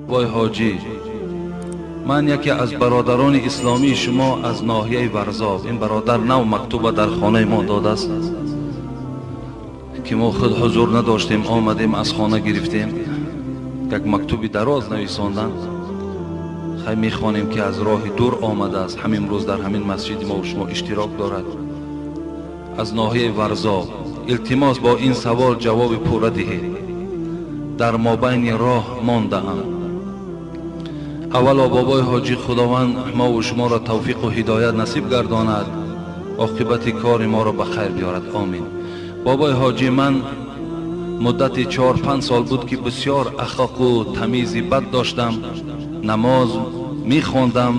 Бобои Ҳоҷӣ, ман яке аз бародарони исломии шумо аз ноҳияи Варзоб. Ин бародар нав мактуба дар хонаи мо додааст, ки мо худ ҳузур надоштем, омадем аз хона гирифтем. Як мактуби дароз нависонданд. Хай мехонем, ки аз роҳи дур омадааст, ҳамин рӯз дар ҳамин масҷиди мо шумо иштирок дорад. Аз ноҳияи Варзоб. Илтимос, бо ин савол ҷавоби пурра диҳед. Дар мобайни роҳ мондаам. Аввало, бобои Ҳоҷӣ, Худованд мову шуморо тавфиқу ҳидоят насиб гардонад, оқибати кори моро ба хайр биёрад, омин. Бобои Ҳоҷӣ, ман муддати 4-5 сол буд, ки бисёр ахлоқу тамизи бад доштам. Намоз мехондам,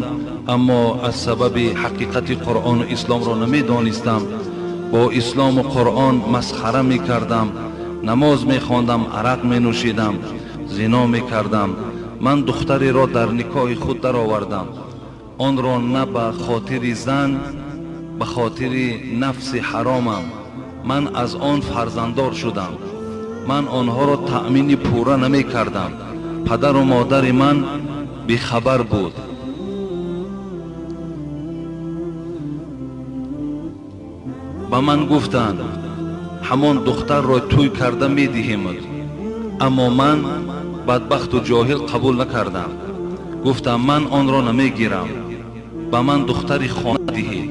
аммо аз сабаби ҳақиқати Қуръону исломро намедонистам, бо ислому Қуръон масхара мекардам. Намоз мехондам, арақ менӯшидам, зино мекардам. Ман духтареро дар никоҳи худ даровардам. Онро на ба хотири зан, ба хотири нафси ҳаромам. Ман аз он фарзанддор шудам. Ман онҳоро таъмини пурра намекардам. Падару модари ман бехабар буд. Ба ман гуфтанд, ҳамон духтарро тӯй карда медиҳемад, аммо ман бадбахту ҷоҳил қабул накардам. Гуфтам, ман онро намегирам, ба ман духтари хона диҳед.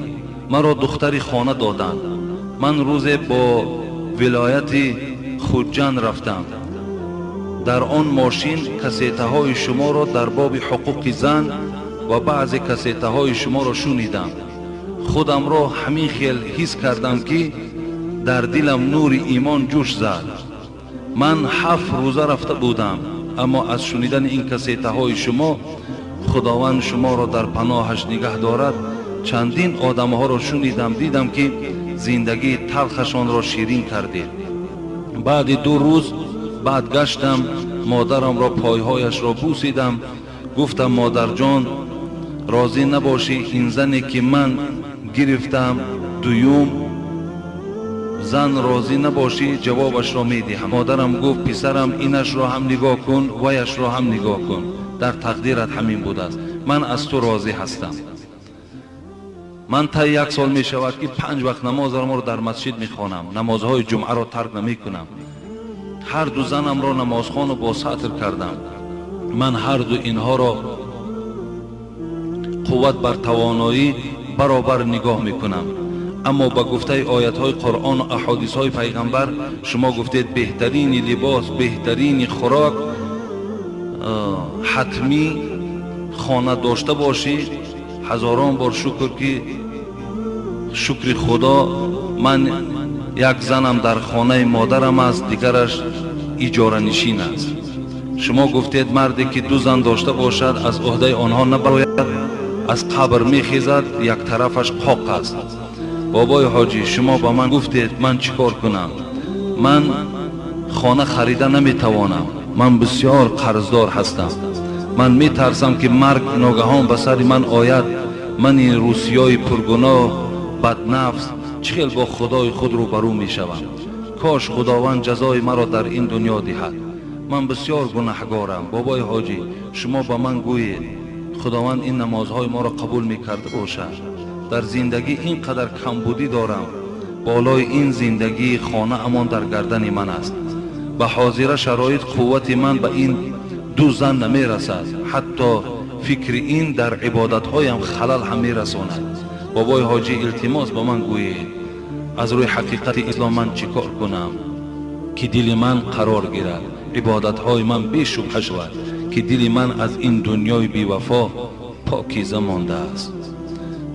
Маро духтари хона доданд. Ман рӯзе бо вилояти Хуҷанд рафтам. Дар он мошин кассетаҳои шуморо дар боби ҳуқуқи зан ва баъзе кассетаҳои шуморо шунидам. Худамро ҳамин хел ҳис кардам, ки дар дилам нури имон ҷӯш зад. Ман 7 рӯза рафта будам, аммо аз шунидани ин кассетаҳои шумо, Худованд шуморо дар паноҳаш нигаҳ дорад, чандин одамҳоро шунидам, дидам, ки зиндагии талхашонро ширин кардед. Баъди 2 рӯз баъд гаштам, модарамро пойҳояшро бусидам. Гуфтам, модарҷон, розӣ набошӣ, ин зане ки ман гирифтам дуюм зан, розӣ набошӣ, ҷавобашро медиҳам. Модарам гуфт, писарам, инашро ҳам нигоҳ кун, ваяшро ҳам нигоҳ кун, дар тақдират ҳамин будааст, ман аз ту розӣ ҳастам. Ман таи 1 сол мешавад, ки 5 вақт намозамро дар масҷид мехонам, намозҳои ҷумъаро тарк намекунам. Ҳар ду занамро намозхону бо сатр кардам. Ман ҳар ду инҳоро қувват бар тавоноӣ баробар нигоҳ мекунам. Аммо ба гуфтаи оятҳои Қуръону аҳодисҳои пайғамбар, шумо гуфтед, беҳтарини либос, беҳтарини хӯрок, ҳатмӣ хона дошта бошӣ. Ҳазорон бор шукр, ки шукри Худо, ман як занам дар хонаи модарам аст, дигараш иҷоранишин аст. Шумо гуфтед, марде ки 2 зан дошта бошад, аз ӯҳдаи онҳо набарояд, аз қабр мехезад, як тарафаш қоқ аст. Бобои Ҳоҷӣ, шумо ба ман гуфтед, ман чӣ кор кунам? Ман хона харида наметавонам, ман бисёр қарздор ҳастам. Ман метарсам, ки марг ногаҳон ба сари ман ояд. Мани русиёи пургуноҳ, баднафс, чӣ хел бо Худои худ рӯбарӯ мешавам? Кош Худованд ҷазои маро дар ин дунё диҳад. Ман бисёр гунаҳгорам. Бобои Ҳоҷӣ, шумо ба ман гӯед, Худованд ин намозҳои моро қабул мекарда бошад? Дар зиндагӣ ин қадар камбудӣ дорам, болои ин зиндагии хонаамон дар гардани ман аст. Ба ҳозира шароит қуввати ман ба ин 2 зан намерасад. Ҳатто фикри ин дар ибодатҳоям халал ҳам мерасонад. Бобои Ҳоҷӣ, илтимос, ба ман гӯед, аз рӯи ҳақиқати ислом ман чӣ кор кунам, ки дили ман қарор гирад, ибодатҳои ман бешубҳа шавад, ки дили ман аз ин дунёи бевафо покиза мондааст.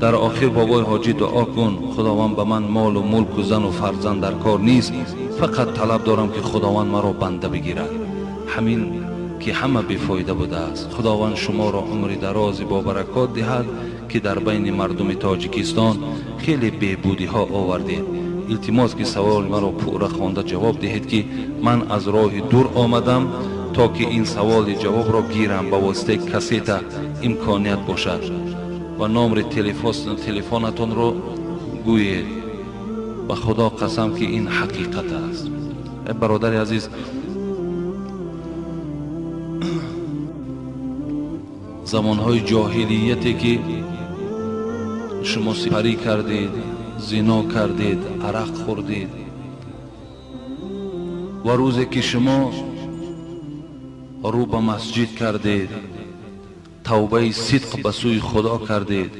Дар охир, бобои Ҳоҷӣ, дуо кун, Худованд ба ман молу мулку зану фарзанд дар кор нест, фақат талаб дорам, ки Худованд маро банда бигирад. Ҳамин ки ҳама бефоида будааст. Худованд шуморо умри дарози бобаракот диҳад, ки дар байни мардуми Тоҷикистон хеле беҳбудиҳо овардед. Илтимос, ки саволи маро пурра хонда ҷавоб диҳед, ки ман аз роҳи дур омадам, то ки ин саволи ҷавобро гирам, ба воситаи кассета имконият бошад, ва номри телефонатонро гӯед. Ба Худо қасам, ки ин ҳақиқат аст. Бародари азиз, Замонҳои ҷоҳилияте ки шумо сипарӣ кардед, зино кардед, арақ хӯрдед ва рӯзе ки шумо рӯ ба масҷид кардед, тавбаи сидқ ба сӯи Худо кардед,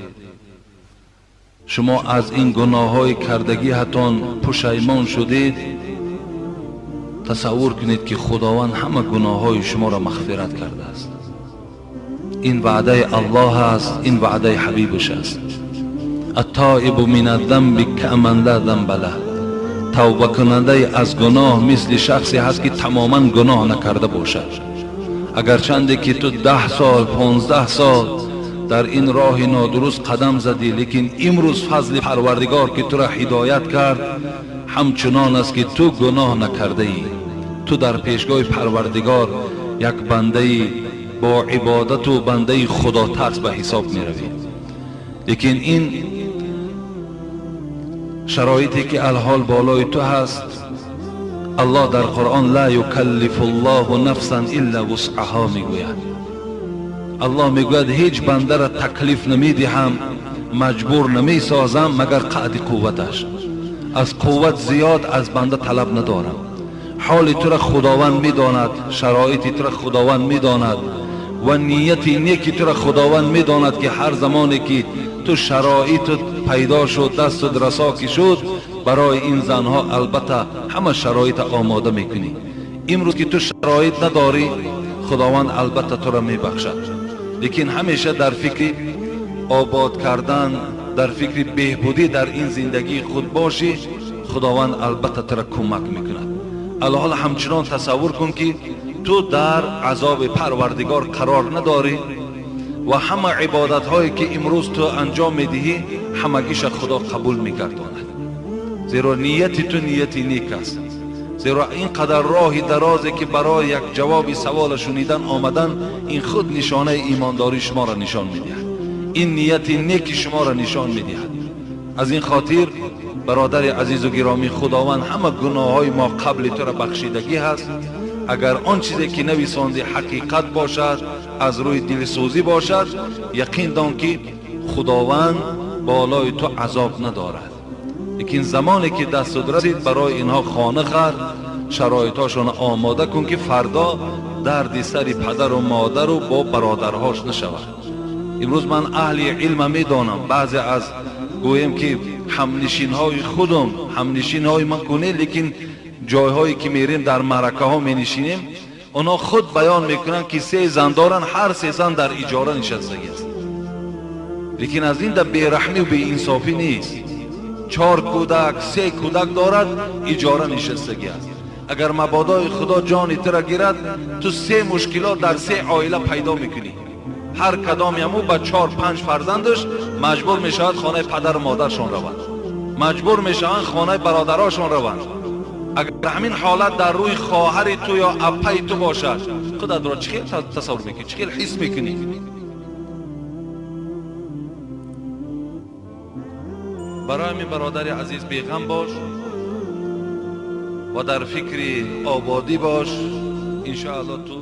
шумо аз ин гуноҳҳои кардагиатон пушаймон шудед, тасаввур кунед ки Худованд ҳама гуноҳҳои шуморо мағфират кардааст. Ин ваъдаи Аллоҳ аст, ин ваъдаи ҳабибаш аст. التائب من الذنب كمن لا ذنب له. тавба кунандаи аз гуноҳ мисли шахсе ҳаст ки тамоман гуноҳ накарда бошад. Агарчанде ки ту 10 сол, 15 сол дар ин роҳи нодуруст қадам задӣ, лекин имрӯз фазли Парвардигор ки тура ҳидоят кард, ҳамчунон аст ки ту гуноҳ накардаӣ. Ту дар пешгоҳи Парвардигор як бандаи бо ибодату бандаи худотарс ба ҳисоб меравӣ. Лекин ин шароите ки алҳол болои ту ҳаст, Аллоҳ дар Қуръон ла юкаллифу ллоҳу нафсан илла вусъаҳо мегӯяд. Аллоҳ мегӯяд ҳеҷ бандара таклиф намедиҳам, маҷбур намесозам магар қаъди қувваташ. Аз қувват зиёд аз банда талаб надорам. Ҳоли тура Худованд медонад, шароити тура Худованд медонад ва нияти неки тура Худованд медонад ки ҳар замоне ки ту шароитат пайдо шуд, дастат расо ки шуд, барои ин занҳо албатта ҳама шароита омода мекунӣ. Имрӯз ки ту шароит надорӣ, Худованд албатта тура мебахшад. Лекин ҳамеша дар фикри обод кардан, дар фикри беҳбудӣ дар ин зиндагии худ бошӣ, Худованд албатта тура кӯмак мекунад. Алҳол ҳамчунон тасаввур кун ки ту дар азоби Парвардигор қарор надорӣ ва ҳама ибодатҳое ки имрӯз ту анҷом медиҳӣ, ҳамагиша Худо қабул мегардонад. Зеро нияти ту нияти нек аст. Зеро ин қадар роҳи дарозе ки барои як ҷавоби савола шунидан омадан, ин худ нишонаи имондории шуморо нишон медиҳад. Ин нияти неки шуморо нишон медиҳад. Аз ин хотир бародари азизу гиромӣ, Худованд ҳама гуноҳҳои мо қабли тура бахшидагӣ ҳаст. Агар он чизе ки нависондӣ ҳақиқат бошад, аз рӯи дилсӯзӣ бошад, яқин дон ки Худованд болои ту азоб надорад. Лекин замоне ки дастат расид, барои инҳо хона хар, шароитҳошон омода кун ки фардо дарди сари падару модару бо бародарҳош нашавад. Имрӯз ман аҳли илма медонам, баъзе аз гӯем ки ҳамнишинҳои худум, ҳамнишинҳои ман куне, лекин ҷойҳое ки мерем дар маъракаҳо менишинем, онҳо худ баён мекунанд ки 3 зан доранд, ҳар 3 зан дар иҷора нишастагӣ аст. Лекин аз ин да бераҳмию беинсофӣ нест. 4 кӯдак, 3 кӯдак дорад, иҷора нишастагӣ аст. Агар мабодои Худо ҷони тура гирад, ту 3 мушкилот дар 3 оила пайдо мекунӣ. Ҳар кадомиаму ба 4-5 фарзандаш маҷбур мешавад хонаи падару модаршон раванд, маҷбур мешаванд хонаи бародарошон раванд. Агар ҳамин ҳолат дар рӯи хоҳари ту ё аппаи ту бошад, худатро чӣ хел тасаввур мекунӣ, чӣ хел ҳис мекунӣ? Барои ҳамин бародари азиз, беғам бош ва дар фикри ободӣ бош. Иншоаллоҳ ту